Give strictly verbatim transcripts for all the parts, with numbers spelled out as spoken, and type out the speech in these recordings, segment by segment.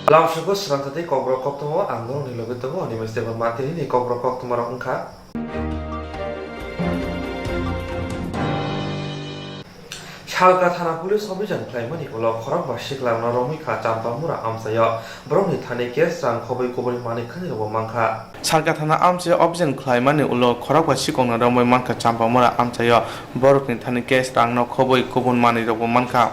Lamsoko srangkha tei kokborok koktwma ang norokni logi tongo, Animesh Debbarma. Tinini kokborok koktwmarok wngkha. Salka thana police obhijan khlaimani ulo khorokba siklangno romwi kha Champamura amchaio. Borokni thani cash rang khobwi kubun manwi khani rwbo mankha. Salka thana amchaio obhijan khlaimani ulo khorokba sikokno romwi mankha Champamura amchaio. Borokni thani cash rangno khobwi kubun manwi rwbo mankha.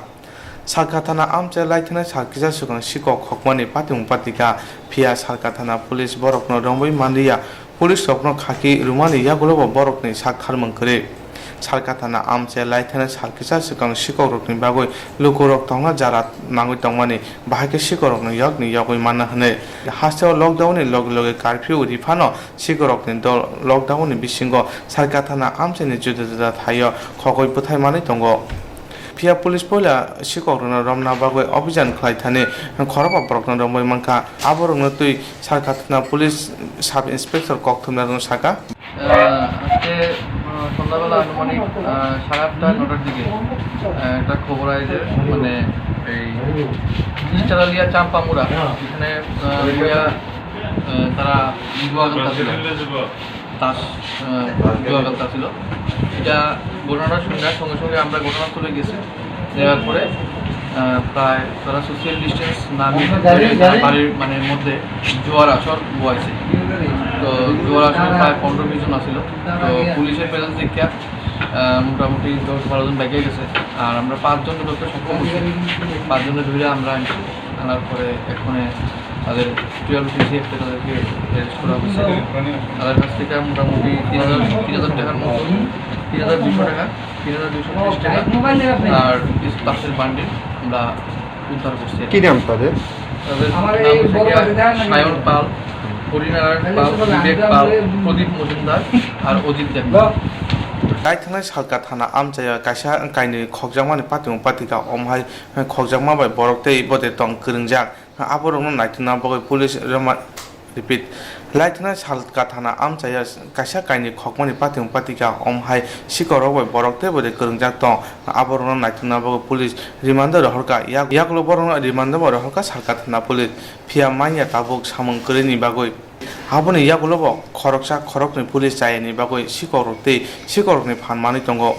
Salka thana amchaio laithanai sal kisa swkang sikok khokmani patimung patikha, phiya Salka thana police borokno romwi manliya. Police rokno khaki rwmani yagulo bo borokni sak tharmung kwrwi. Salka thana amchaio laithanai sal kisa swkang sikokrokni bagwi lukurok tongna jara nangwi tongmani, bahai khe sikokrokno yokni yogwi manna hwnwi. Hasteo lockdown ni loge loge curfew riphano sikokrokni dol lockdown ni bisingo Salka thana amchaini juda juda thaio khogwi bwthai manwi tongo. Phiya police poila sikokrokno romna bagwi obhijan khlai thani khorokba borokno romwi mankha. Aborokno twi Salka thana police sub inspector kokthumnairokno sakha. আহ, আজকে, আহ, সন্ধ্যাবেলা আনুমানিক, আহ, সাড়ে আটটা নটার দিকে, আহ, একটা খবর আয় যে, মানে, এই ইস্টারালিয়া চাম্পামুরা, এখানে, আহ, বইয়া, আহ, তারা জুয়া খেলতেছিল। তাস, আহ, জুয়া খেলতেছিল। এটা ঘটনাটা শুনে সঙ্গে সঙ্গে আমরা ঘটনাস্থলে গেছি। যাওয়ার পরে, আহ, প্রায় তারা সোশ্যাল ডিস্টেন্স না মেনটেন করে তারা বাড়ির, মানে, মধ্যে জুয়ার আসর বওয়াইছে। তো জুয়ার আসরে প্রায় পনেরো বিশ জন আছিল। তো পুলিশের প্রেজেন্স দেখিয়া, আহ, মোটামুটি দশ বারো জন বাইকে গেছে। আর আমরা পাঁচজনকে ধরতে সক্ষম হয়েছি। পাঁচজনকে ধরে আমরা আনছি। আনার পরে এখানে তাদের টুয়েলভ ডিসি একটা তাদেরকে অ্যারেস্ট করা হয়েছে। তাদের কাছ থেকে মোটামুটি তিন হাজার, তিন হাজার টাকার মতো, তিন হাজার দুশো টাকা, তিন হাজার দুশো টাকা আর কিছু তাসের বান্ডিল আমরা উদ্ধার করছি। কি নাম তাদের? তাদের নাম হচ্ছে গিয়া সায়ন পাল, হরিনারায়ণ পাল, বিবেক পাল, প্রদীপ মজুমদার আর অজিত Debnath. Laithanai Salka thana amchaio kaisa kainwi khokjakmani patimung patikha, omhai khokjakma bai borok tei bode tong kwrwngjak. Aborokno naitwna bagwi police rema-, repeat, laithanai Salka thana amchaio kaisa kainwi khokmani patimung patikha, omhai sikokrok bai borok teibo de kwrwngjak tong. Aborokno naitwna bagwi police remand rohorkha, yak-, yakulo borokno remand rohorkha Salka thana police, phiya manya tabuk samung kwrwini bagwi. Aboni yakulo bo khoroksa khoroknwi police chayani bagwi sikokrok tei sikokrokni phan manwi tongo.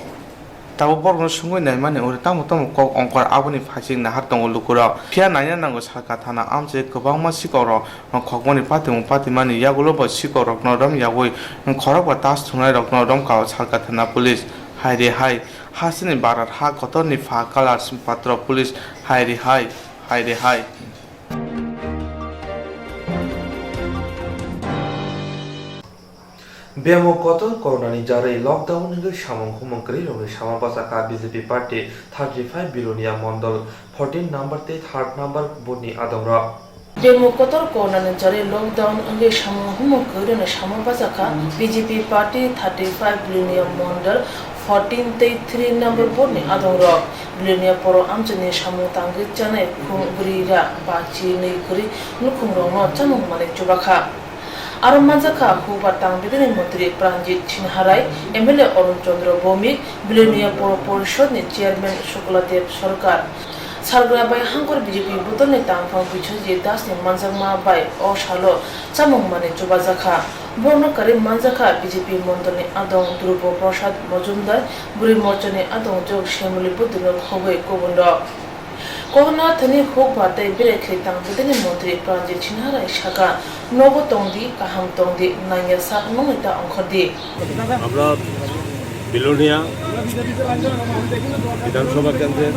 Tabuk borokno sungwi naimani oro tamo tamo kok ongkor aboni phaising nahar tongo lukurok. Phiya naina nango Salka thana amchai kwbangma sikokrok khokmani patimung patimani yagulo bo sikokrokno rom yagwi khorokba tas thwngnairokno romkha o Salka thana police. Hai re hai, hasteni barat ha kotorni pha Kalar Patro police. Hai re hai, hai re hai. Bemo kotor Corona ni jarwi lockdown wngwi samung humung kwrwi rokni sama bachakha B J P party thirty five Bilonia Mondol fourteen number tei third number booth ni adongrok. Bemo kotor Corona ni jarwi lockdown wngwi samung humung kwrwi rokni sama bachakha B J P party thirty five Bilonia Mondol fourteen tei three number booth ni adongrok. Bilonia poro amchaini samung tangwi chanai khung bwrwi ra ba chi nwi kwrwi nukhungrokno chamung manwi chubakha. Aro manjakha hukbar tang bedeni montri Pranjit Sinharai, M L A Arun Chandra Bhowmik, Bilonia Poro Porishod ni chairman Sukla Dev Sarkar. Sargra bai hangkor B J P bodol ni tangphang Biswajit Das ni manjakma bai o salo chamung manwi chubajakha. Borokno kwrwi manjakha B J P mondol ni adong Dhrubo Prasad Majumdar, bwrwi morcha ni adong Jog Shyamali Budhino khogwi kubun rok. Koknathani hukbar tei berai khe tang bedeni montri Pranjit Sinharai sakha, nogo tongdi, kaham tongdi, nangya sak nungwi ta ongkhordi. আমরা বিলোনিয়া বিধানসভা কেন্দ্রের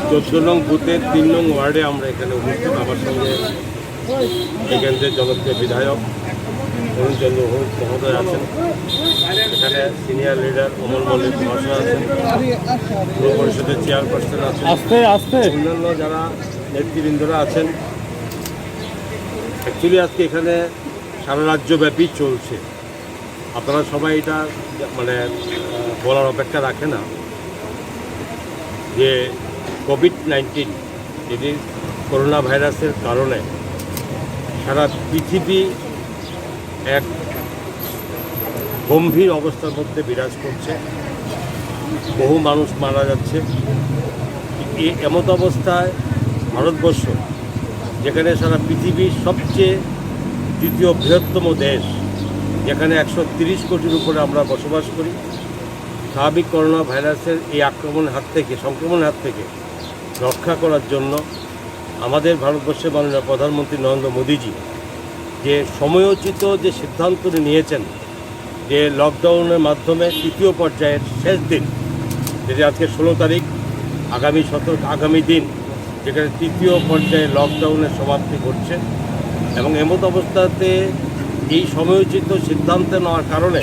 চোদ্দ নং বুথের তিন নং ওয়ার্ডে আমরা এখানে উপস্থিত। আমার সঙ্গে এখানকার জনপ্রিয় বিধায়ক অরুণ চন্দ্র ঘোষ মহোদয় আছেন, এখানে সিনিয়র লিডার অমল মল্লিক মহাশয় আছেন, পৌর পরিষদের চেয়ারপারসন আছেন, আস্তে, আস্তে। অন্যান্য যারা নেতৃবৃন্দরা আছেন। অ্যাকচুয়ালি আজকে এখানে সারা রাজ্যব্যাপী চলছে। আপনারা সবাই এটা, মানে, আহ, বলার অপেক্ষা রাখে না যে কোভিড নাইন্টিন, এটি করোনা ভাইরাসের কারণে সারা পৃথিবী এক গম্ভীর অবস্থার মধ্যে বিরাজ করছে। বহু মানুষ মারা যাচ্ছে। এ-, এমত অবস্থায় ভারতবর্ষ যেখানে সারা পৃথিবীর সবচেয়ে দ্বিতীয় বৃহত্তম দেশ, যেখানে একশো তিরিশ কোটির উপরে আমরা বসবাস করি। স্বাভাবিক করোনা ভাইরাসের এই আক্রমণের হাত থেকে, সংক্রমণের হাত থেকে রক্ষা করার জন্য আমাদের ভারতবর্ষের মাননীয় প্রধানমন্ত্রী নরেন্দ্র মোদীজি যে সময়োচিত যে সিদ্ধান্ত উনি নিয়েছেন, যে লকডাউনের মাধ্যমে তৃতীয় পর্যায়ের শেষ দিন, যেটি আজকে ষোলো তারিখ, আগামী সতেরো, আগামী দিন, যেখানে তৃতীয় পর্যায়ে লকডাউনের সমাপ্তি ঘটছে এবং এমত অবস্থাতে এই সময়োচিত সিদ্ধান্ত নেওয়ার কারণে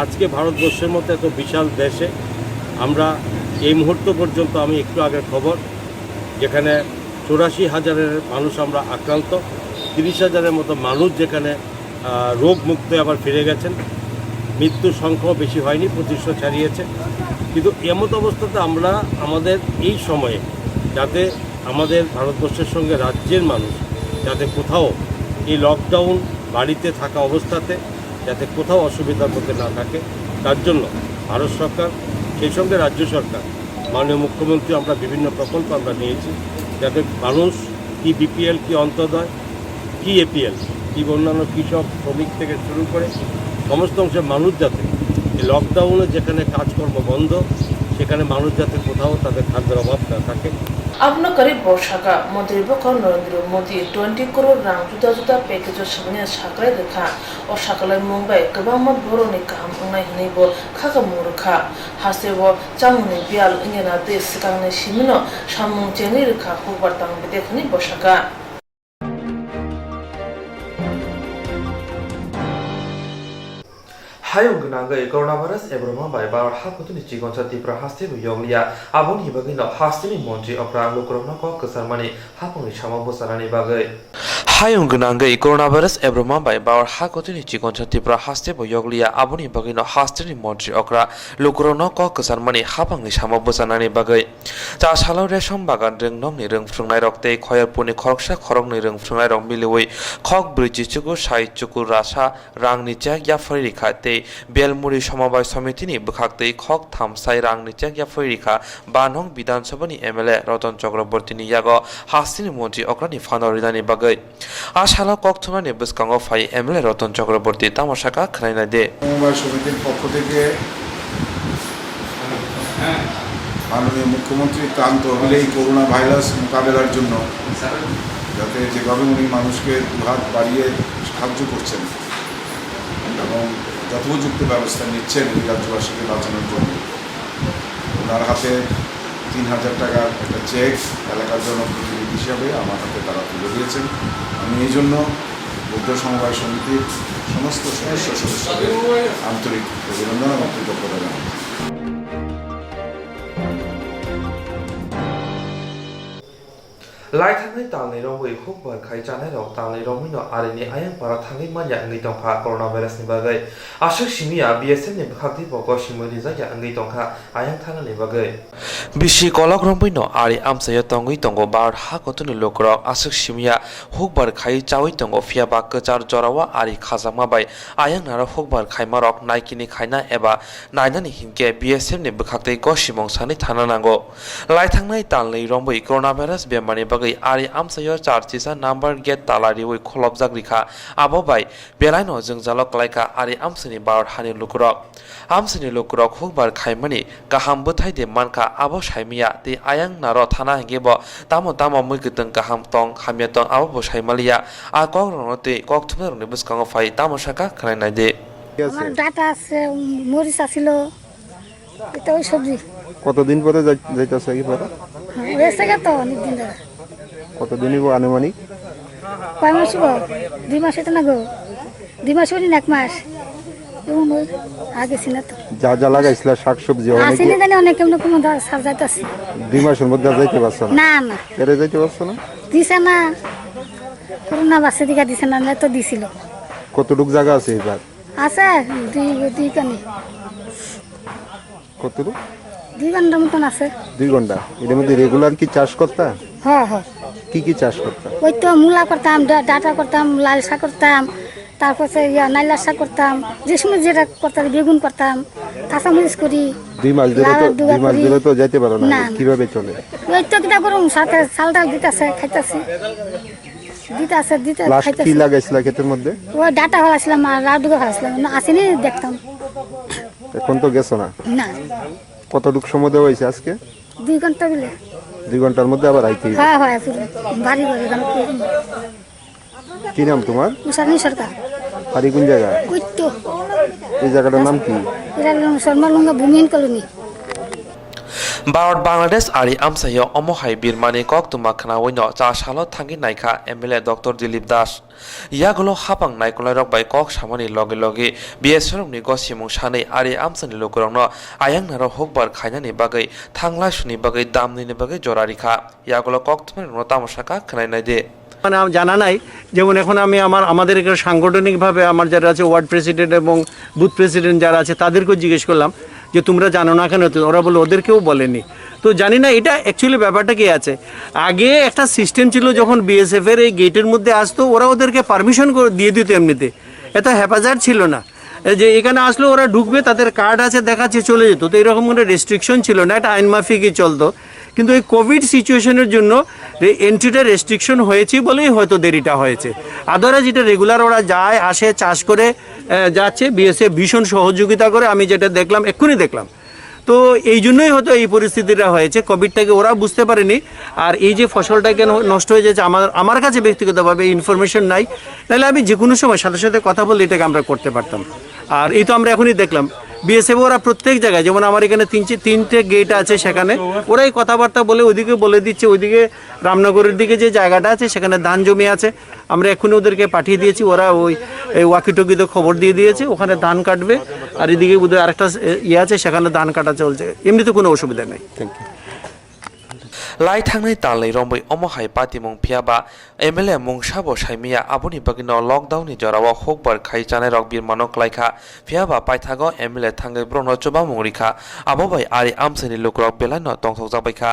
আজকে ভারতবর্ষের মতো এত বিশাল দেশে আমরা এই মুহূর্ত পর্যন্ত, আমি একটু আগের খবর, যেখানে চুরাশি হাজারের মানুষ আমরা আক্রান্ত, তিরিশ হাজারের মতো মানুষ যেখানে, আহ, রোগ মুক্ত আবার ফিরে গেছেন। মৃত্যুর সংখ্যাও বেশি হয়নি, পঁচিশশো ছাড়িয়েছে। কিন্তু এমত অবস্থাতে আমরা আমাদের এই সময়ে যাতে আমাদের ভারতবর্ষের সঙ্গে রাজ্যের মানুষ যাতে কোথাও এই লকডাউন, বাড়িতে থাকা অবস্থাতে যাতে কোথাও অসুবিধার মধ্যে না থাকে, তার জন্য ভারত সরকার, সেই সঙ্গে রাজ্য সরকার, মাননীয় মুখ্যমন্ত্রী, আমরা বিভিন্ন প্রকল্প আমরা নিয়েছি, যাতে মানুষ কি বিপিএল, কি অন্তোদয়, কি এপিএল, কি অন্যান্য কৃষক, শ্রমিক থেকে শুরু করে সমস্ত অংশের মানুষ যাতে এই লকডাউনে যেখানে কাজকর্ম বন্ধ, সেখানে মানুষ যাতে কোথাও তাদের খাদ্যের অভাব না থাকে। Abono kwrwi bo sakha, Montri bokha Narendra Modi twenty crore rang juda juda package o swmani sakhlai rwkha. O sakhlaimung bai kwbangma borokni kaham wngnai hwnwi bo khakamung rwkha. Hasteo chamungni biyal wngya na tei swkangni simino samung chenwi rwkha, hukbar tang bedek hwnwi bo sakha. Hayung gwnangwi coronavirus ebroma bai Bharat hakotuni chikonsa Tripura haste bo yokliya. Aboni bagwino hasteni montri okra lukurokno kok kwcharmani hapangni samo bwchanani bagwi. Hayung gwnangwi coronavirus ebroma bai Bharat hakotuni chikonsa Tripura haste bo yokliya. Aboni bagwino hasteni montri okra lukurokno kok kwcharmani hapangni samo bwchanani bagwi. Cha salo reshon bagan rwngnokni rwngphrwngnairok tei Khoyerpurni khoroksa khoroknwi rwngphrwngnairok miliwi khok brwi chichuku, sai chuku rasa rangni chek yaphari rikha tei Belmuri Somobai Somitini bwkhaktwi khok thamsai rangni chek yaphari rikha. Banong Bidhan Sabhani M L A Ratan Chakrabortini yago hasteni montri okrani phano rinani bagwi. A salo kok thumnani bwskango phai M L A Ratan Chakraborti tamo sakha khwnaina di. সমবায় সমিতির পক্ষ থেকে মাননীয় মুখ্যমন্ত্রী ত্রাণ তহবিলে এই corona virus মোকাবেলার জন্য যাতে যেভাবে উনি মানুষকে দুহাত বাড়িয়ে সাহায্য করছেন এবং যথোপযুক্ত ব্যবস্থা নিচ্ছেন এই রাজ্যবাসীকে বাঁচানোর জন্য, ওনার হাতে তিন হাজার টাকার একটা চেক এলাকার জনপ্রতিনিধি হিসাবে আমার হাতে তারা তুলে দিয়েছেন। আমি এই জন্য বৌদ্ধ সমবায় সমিতির সমস্ত সদস্য সদস্যদের আন্তরিক অভিনন্দন এবং কৃতজ্ঞতা জানাই। Laithangnai talnwi romwi hukbar khai chanairok talnwi romwino arini ayang para thangwi manya wngwi tongkha coronavirus ni bagwi. Aswk simiya B S F ni bwkhak twibo gosimwi rijakya wngwi tongkha ayang thanani bagwi. Bisi kolok romwino ari amchaio tongwi tongo Bharat hakotuni lukurok. Aswk simiya hukbar khai chawi tongo, phiya ba kwchar jorao ari khajakma bai ayang naro hukbar khaimarok naikini khaina eba nainani hinkhe B S F ni bwkhaktwi gosimung sanwi thangna nango. Laithangnai talnwi romwi coronavirus bemarni bagwi ari amchaio charchisa number gate tala riwi kholopjak rikha. Abo bai belaino jwngjalo klaikha ari amchaini Bharat hani lukurok. Amchaini lukurok hukbar khaimani kaham bwthai de mankha, abo saimanya tei ayang naro thana hinkhe bo tamo tamo mui kwtwng kaham tong hamya tong abo bo saimaliya. A kokrokno tei kok thumnairokni bwskango phai tamo sakha khwnai nai di. আমার ডাটা আছে, মরিচ আছিল, এটা ওই সবজি। কতদিন পরে যাই-, যাইতেছে কি পরে? হ্যাঁ, হয়েছে গা তো অনেক দিন ধরে। কতদিন হইব আনুমানিক? কয় মাস হইব? দুই মাস হইতো না গো, দুই মাস হইনি না, এক মাস। এমন ওই আগে ছিল তো। যা যা লাগাইছিলা শাকসবজি, অনেক আসেনি জানি, অনেক কেমন কোনো ধর সার যাইতেছে। দুই মাসের মধ্যে আর যাইতে পারছো না? না, না। কেরে যাইতে পারছো না? দিছে না, করোনা বাসে দিকে দিছে না, নাহলে তো দিছিল। কতটুক জায়গা আছে এবার? আছে দুই, দুই কানি। কতটুক? দুই ঘন্টার মতন আছে। দুই ঘন্টা? এর মধ্যে রেগুলার কি চাষ করতা? হ্যাঁ, হ্যাঁ। কি কি চাষ করতা? ওই তো মূলা করতাম, ডা-, ডাটা করতাম, লাল শাক করতাম, তারপর সে ইয়া নাইলা শাক করতাম, যে সময় যেটা করতাম, বেগুন করতাম, কাঁচামরিচ করি, দুই মাস ধরে তো, লাউয়ের ডুগা দুই মাস করি। ধরে তো যাইতে পারো না। না, না। কিভাবে চলে? ওই তো কিতা করুম, সাথে চাল ডাল দিতেছে, খাইতেছি। দিতে আছে, দিতে লাস্ট খাইতে কি আছে। লাগাইছিলা ক্ষেতের মধ্যে? ও ডাটা ফালাছিলাম আর লাউ ডুগা ফালাছিলাম, না আসেনি দেখতাম। এখন তো গেছো না। না। কতটুক সময় দেওয়া হয়েছে আজকে? দুই ঘন্টা বলে। দুই ঘন্টার মধ্যে আবার আইতে হইবে। হ্যাঁ, হ্যাঁ, ফিরে। বাড়ি বাড়ি গান করুন। কি নাম তোমার? উষানি সরকার। বাড়ি কোন জায়গা? কুইট্টু। এই জায়গাটার নাম কি? এরা শর্মা লুঙ্গা ভূমিহীন colony. Bharat Bangladesh ari amchaio omo hai birmani koktwma khnaui no cha salo thangwi naikha M L A Doctor Dilip Das. Yagulo hapang naikolnairok bai kok samani loge loge B S F rokni gosimung sanwi ari amchani lukurokno ayang naro hukbar khainani bagwi thanglai suni bagwi damnini bagwi jora rikha. Yagulo koktwmarokno tamo sakha khwnai naidi. মানে, আমার জানা নাই। যেমন এখন আমি আমার, আমাদের এখানে সাংগঠনিকভাবে আমার যারা আছে ওয়ার্ড প্রেসিডেন্ট এবং বুথ প্রেসিডেন্ট যারা আছে তাদেরকেও জিজ্ঞেস করলাম যে, "তোমরা জানো না কেন?" তো ওরা বললো, "ওদেরকেও বলেনি।" তো জানি না এটা অ্যাকচুয়ালি ব্যাপারটা কি আছে। আগে একটা সিস্টেম ছিল, যখন বিএসএফ এর এই গেটের মধ্যে আসতো, ওরা ওদেরকে পারমিশন করে দিয়ে দিত এমনিতে, এত হেফাজত ছিল না। এই যে এখানে আসলে ওরা ঢুকবে, তাদের কার্ড আছে, দেখাচ্ছে, চলে যেত। তো এরকম কোনো রেস্ট্রিকশন ছিল না, একটা আইন মাফিকই চলতো। কিন্তু এই কোভিড সিচুয়েশনের জন্য এন্ট্রিটা রেস্ট্রিকশন হয়েছে বলেই হয়তো দেরিটা হয়েছে। আদারওয়াইজ এটা রেগুলার ওরা যায়, আসে, চাষ করে, আহ, যাচ্ছে। বিএসএফ ভীষণ সহযোগিতা করে, আমি যেটা দেখলাম, এক্ষুনি দেখলাম। তো এই জন্যই হয়তো এই পরিস্থিতিটা হয়েছে, কোভিডটাকে ওরা বুঝতে পারেনি। আর এই যে ফসলটা কেন নষ্ট হয়ে যাচ্ছে, আমার, আমার কাছে ব্যক্তিগতভাবে ইনফরমেশন নাই, নাহলে আমি যে কোনো সময় সাথে সাথে কথা বলে এটাকে আমরা করতে পারতাম। আর এই তো আমরা এখনই দেখলাম, বিএসএফ ওরা প্রত্যেক জায়গায়, যেমন আমার এখানে তিন চে-, তিনটে গেট আছে, সেখানে ওরাই কথাবার্তা বলে ওইদিকে বলে দিচ্ছে, ওইদিকে রামনগরের দিকে যে জায়গাটা আছে, সেখানে ধান জমি আছে, আমরা এখনই ওদেরকে পাঠিয়ে দিয়েছি। ওরা ওই, এই ওয়াকিটকিতে খবর দিয়ে দিয়েছে, ওখানে ধান কাটবে। আর এদিকে বোধহয় আরেকটা, এ, ইয়ে আছে, সেখানে ধান কাটা চলছে। এমনিতে কোনো অসুবিধা নেই। Thank you. Lai thangnai talni romwi omo hai patimung phiya ba M L A mungsa bo saimiya, aboni bagwino lockdown ni jorao hukbar khai chanai rok birmano klaikha, phiya ba paithago M L A thangwi borokno chubamung rikha, abo bai ari amchaini lukurok belaino tongthokjak baikha.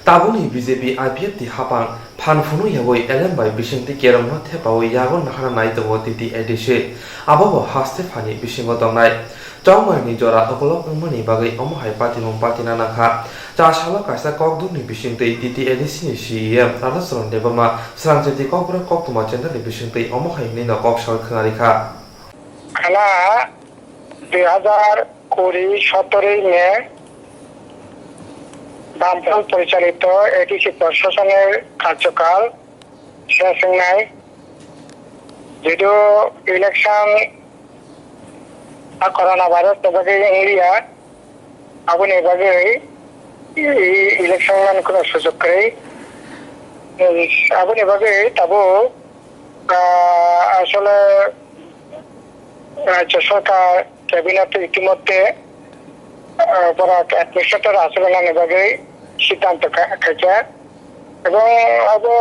Tabukni B J P I P F T hapang phan phunuk yaui elem bai bisingtwi kerongno thepaui yago nahana nai tongo T T A D C. Abobo haste phani bisingo tongnai. Chongmaini jora ukolok wngmani bagwi omo hai patimung patina nangkha. Cha salo kaisa kokdukni bisingtwi T T A D C ni C E M Radhacharan Debbarma swrangchiti kokborok koktwma channel ni bisingtwi omo hai hwnwi no kok saui khwnarikha. Khana দুই হাজার কুড়ি সতেরোই মে বামফ্রন্ট পরিচালিত এডিসি প্রশাসনের কার্যকাল শেষ wngnai. যদিও ইলেকশন আর corona virus ni bagwi wngliya, aboni bagwi এই ইলেকশন মানে কোনো সুযোগ নেই. এই, aboni bagwi tabuk, আহ, আসলে রাজ্য সরকার ক্যাবিনেট ইতিমধ্যে, আহ, বড় একটা অ্যাডমিনিস্ট্রেটর আসলে নানি bagwi সিদ্ধান্ত খা-, খাইছে এবং abo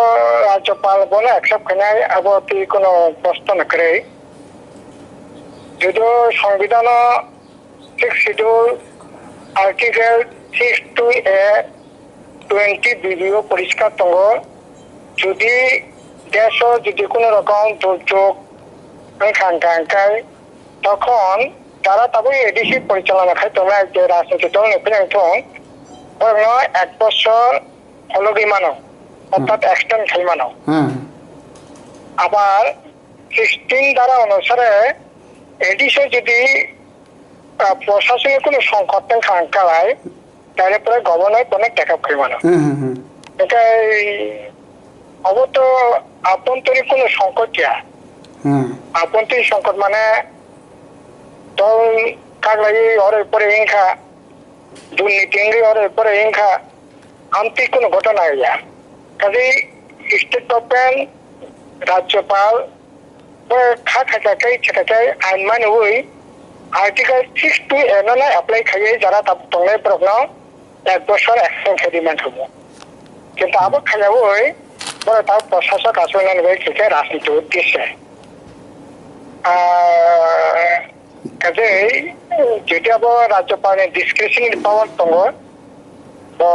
রাজ্যপাল বলে অ্যাকসেপ্ট খাইনাই, abo twi কোনো প্রশ্ন না করে. যদিও সংবিধান Sixth Schedule Article six two A twenty B B o poriskar tongo, jodi desh o jodi kono rokom durjog wngkha, wngkha, wngkha, tokhon jara tabuk A D C porichalona khai tongnai je rajniti dol ni phiyang thung, borokno ek bochor hologwi mano, orthat extend khai mano. Abar sixteen dara onusare A D C jodi, ah, proshasonic kono songkot wngkha, wngkha lai, taile pore governor bono take up khai mano. Hwnkhe obo to abhontorin kono songkot ya. Abhontorin songkot mane dol kaglaiwi ore pore wngkha, durniti wngwi ore pore wngkha, amtwi kono ghotona ya. Kaje state government, rajyopal, Bo kha khaika khe, khaika khe ain maniwi Article six two A no apply khaiwi jara tabuk tongnai borokno ek bochor extend khaidi mankha bo. Kintu abo khaiyawi borok tabuk prosasok achuknani bai khe khe rajniti uddeshe. Ah, kaje, jodi abo rajyopalni discretionary power tongo, bo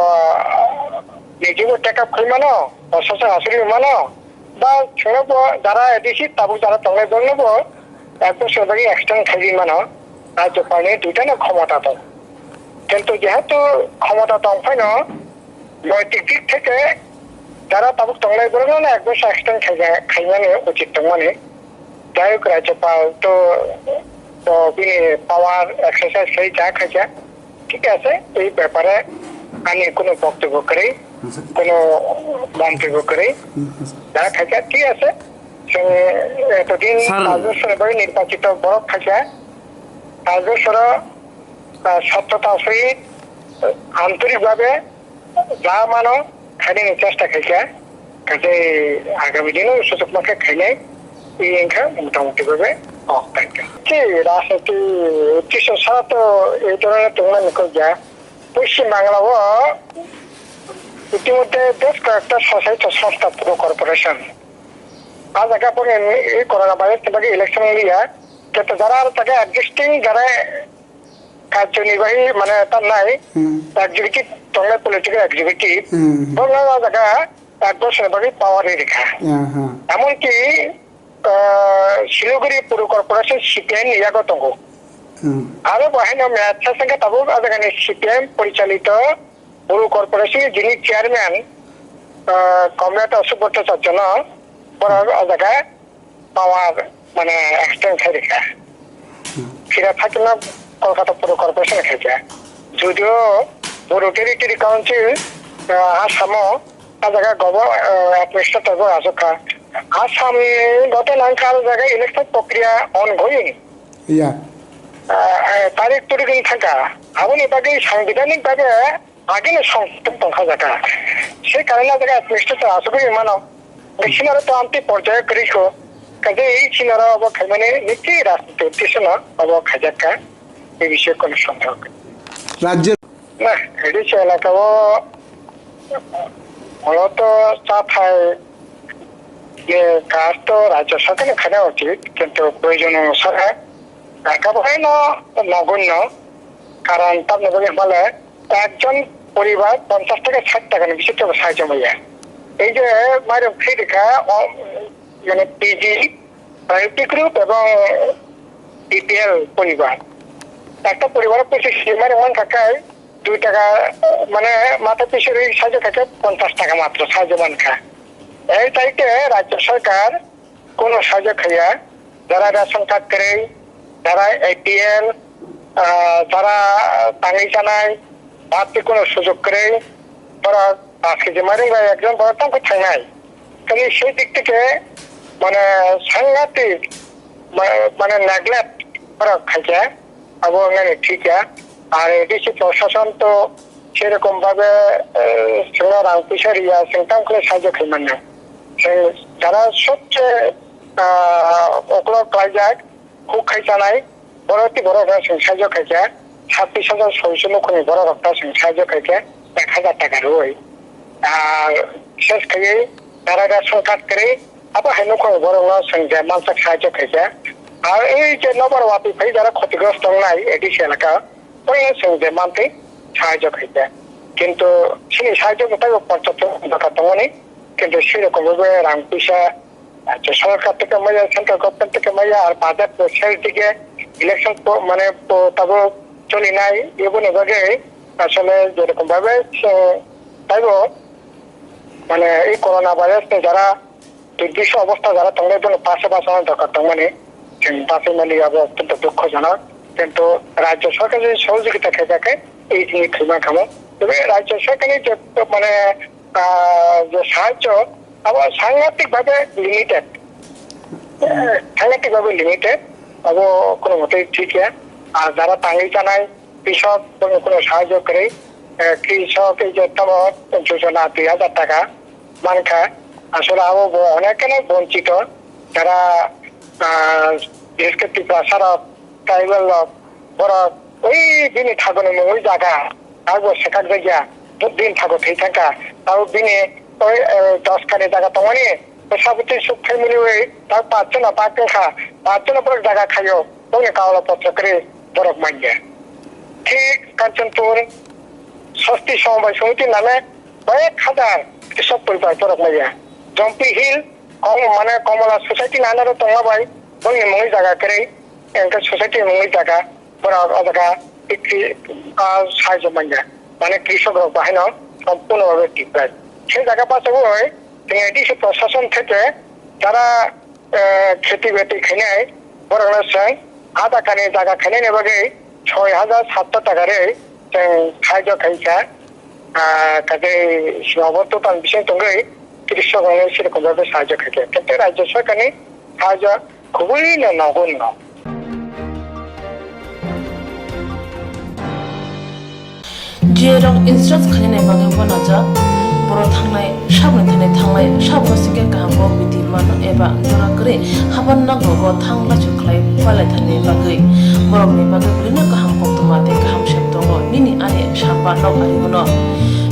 nijebo take up khai mano, prosasok achugwi mano, ba chwngno bo jara A D C tabuk jara tongnai borokno bo ek bochor bagwi extend khaiwi mano, rajyopalni duitano khomota tongo. Kintu jehetu khomota tong phaino, noitik dik theke jara tabuk tongnai borokno ek bosor extend khaija-, khaimani uchit tongmani. Jai hok, Rajyapal to, to bini power exercise khai ja khaija. Thik ase, ei bepare ani kono boktobyo kwrwi, kono montobyo kwrwi. Ja khaija, thik ase. Chwng etodin Sir. Pach bosor bai nirbachito borok khaija. Pach bosoro, ah, sottota sahit, ah, antorik bhabe ja mano khainani chesta khaikha, kaje agami dino sujuk mankhe khainai, i wngkha motamuti bhabe kok taikha. Ki rajniti uddesho sara to ei dhoroner tongmani kok ya. Poschim Bangla o itimodhye bes koyekta swchaicho songstha puro corporation. A jaga pore ei corona virus ni bagwi election wngya. Kete jara aro jaga existing jara Kajjoni bai mane ta nai, Hmm. Executive tongnai political executive. Hmm. Bo nang o jaga ek bosor ni bagwi power ri rikha. Aha. Emonki, ah, Siliguri Puro Corporation C P M ni yago tongo. Hmm. Aro bo haino meyat sasengkha tabuk o jaga ni C P M porichalito Puro Corporation ni jini chairman, ah, Comrade Ashok Bhattacharya no borok o jaga power mane extend khai rikha. Phira thakna Kolkata Puro Corporation khaikha. Judio Bodo Territory Council, ah, Assam o, ah jaga gobo-, ah, administrator bo aswk kha. Assam ni gote nangkha, ah jaga election prokriya ongoing. Ya. Ah, ah, tarik turik wng thangkha. Aboni bagwi sangbidhanik bhabe Agini song tongkha jaga. Se karone jaga administrator asugwi mano. Sinaro to amtwi porjaya kwrwi kho. Kaje ei sinaro abo khaimani niti rajniti uddesho no abo khaijakka. E bishe kono sondeho kwrwi. Rajyo Na, A D C elaka o moloto chathai je kaj to rajyo sarkar ni khaina uchit, kintu proyojon onusare elaka bo haino nogoinno. Karon tamni bagwi hwnba le ekjon poribar ponchash theke sait taka ni bising kebo sahajyo maya. Ei je mairum free rikha, o, mane P G, priority group ebong B P L poribar. Ekta poribaro pochis kg mairum mankha khe dui taka, mane matha pisa rwi sahajyo khaikhe ponchash taka matro sahajyo mankha. Ei thaikhe rajyo sarkar kono sahajyo khaiya, jara ration card kwrwi, jara A P L, ah, jara tangwi chanai, bapti kono sujok kwrwi, borok pash kg mairung bai ekjon borok tamo khe thangnai. Kali sei dik theke, mane, sangatik, ma-, mane, neglect borok khaikha. Abo wngnani thik ya. Ar A D C proshashan to serokom bhabe, eh, chwngno rang puisa riya, chwng tamo khe sahajyo khai mannai. Chwng jara sobse, ah, uklok klaijak, huk khai chanai, borok tei borok rok chwng sahajyo khaikha, sabbish hajar soiso nukhungni borok rok ta chwng sahajyo khaikha, ek hajar taka rwui. Ar bises khaiwi jara ration card kwrwi, abo hai nukhungni borokno chwng je mansak sahajyo khaikha. Ar ei je nobar watwi phai jara khotigrosto wngnai A D C elaka, bono chwng je mantwi sahajyo khaikha. Kintu chini sahajyo mwtai bo porchotto daka tongmani, kintu sei rokombo rang puisa, ah, je sorkar theke maya, central government theke maya, ar budget bo sel dige election po-, mane po-, tabuk cholinai, eboni bagwi asole je rokom bhabe, eh, taibo, mane, ei corona virus ni jara durbish obostha jara tongnai, bono pase bachana dorkar tongmani, chwng bachai mani abo otyonto dukhojonok. Kintu rajyo sarkar jodi sohojogita khaijak khe, ei jini thwima kamo. Tebe rajyo sarkar ni je, mane, ah, je sahajyo, abo sangatik bhabe limited. Eh, sangatik bhabe limited. Abo kono motei thik ya. Ar jara tangwi chanai, Krisok, bono kono sahajyo kwrwi. Eh, krisok ei je tamo jojona dui hajar taka mankha. Asole abo bo onek keno bonchito. Jara, ah, bises khe Tiprasa rok, tribal rok, borok oi bini thagoni mungwi jaga, abo bo sekak jakya, bini thago thwi thangkha. Abo bini oi, eh, dos kani jaga tongmani, Sabutwi suk family bai tak pachjona bak wngkha, pachjona borok jaga khaio, bongni kaula potro kwrwi borok manya. Thik Kanchanpur Sasti Somobai Samiti name koi ek hazar kisa poribar borok manya. Jompi Hill kom mane Komala Society nane ro tongma bai bongni mungwi jaga kwrwi, engke society mungwi jaga borok o jaga kri-, ah, sahajyo manya. Mane krisok rok bahai no sompurno bhabe depressed. Se jaga bachagwi chwng A D C prosason theke jara, eh, kheti beti khainai borok no chwng ada kani jaga khainai ni bagwi soi hajar satso taka rwi chwng sahajyo khaikha. Ah, kaje swngo bo total bising tongwi tris rok no se rokom bhabe sahajyo khaikha. Kintu rajyo sarkar ni sahajyo kubui no nogo no. Jerok insurance khainani bagwi uanajak, borok thangnai saboni thani thanglai, saboni sikhe kaham kok biti mano eba jora kwrwi haban nogo thang lachu khlai phalai thani bagwi. Borokni bagwi belino kaham koktwma tei kaham sep tongo, nini ani samba nok ari bono.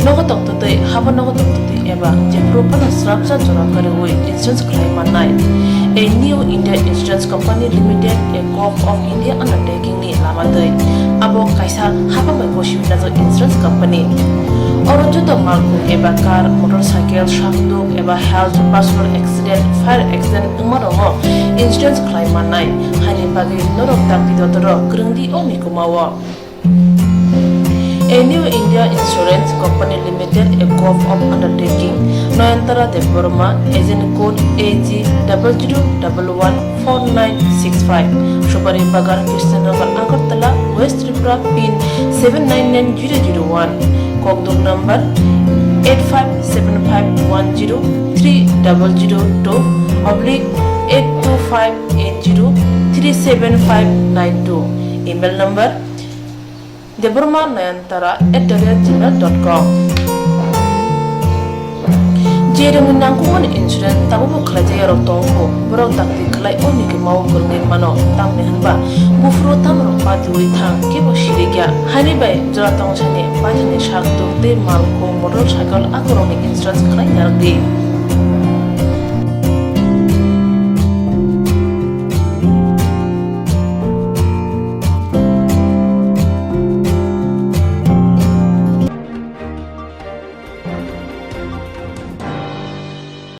Nogo tongtwtwi, haban nogo tongtwtwi eba jephuru phano srapsa jora kwrwi insurance khlai mannai. A New India Insurance Company Limited, a Gov of India undertaking ni lama twi. Abo kaisa hapang bai bosi wngjak insurance company. Oro joto malkhung eba car, motorcycle, sakduk eba health, personal accident, fire accident wngma rokno insurance khlai mannai. Haini bagwi norok dakti dotoro kwrwngdi o mikuma o. A New India Insurance Company Limited, a Gov of undertaking, Nayantara Debbarma, agent code A G double zero double one four nine six five, Subari Bagan, Krishnanagar, Agartala, West Tripura, pin seven nine nine zero zero one, kokduk number eight five seven five one zero three double zero two oblique eight two five eight zero three seven five nine two, email number Debbarma Nayantara at the rate gmail dot com. Jerokni nangkukmani insurance tabukbo khlaijak yarok tongkho, borok dakti khlai o mikuma o kwrwngwi mano, tamni hwnba buphuru tamrok patiwi thang kebo sirikya. Haini bai jora tongsani paithakni sak tuk tei malkhung motorcycle akorokni insurance khlai narwkdi.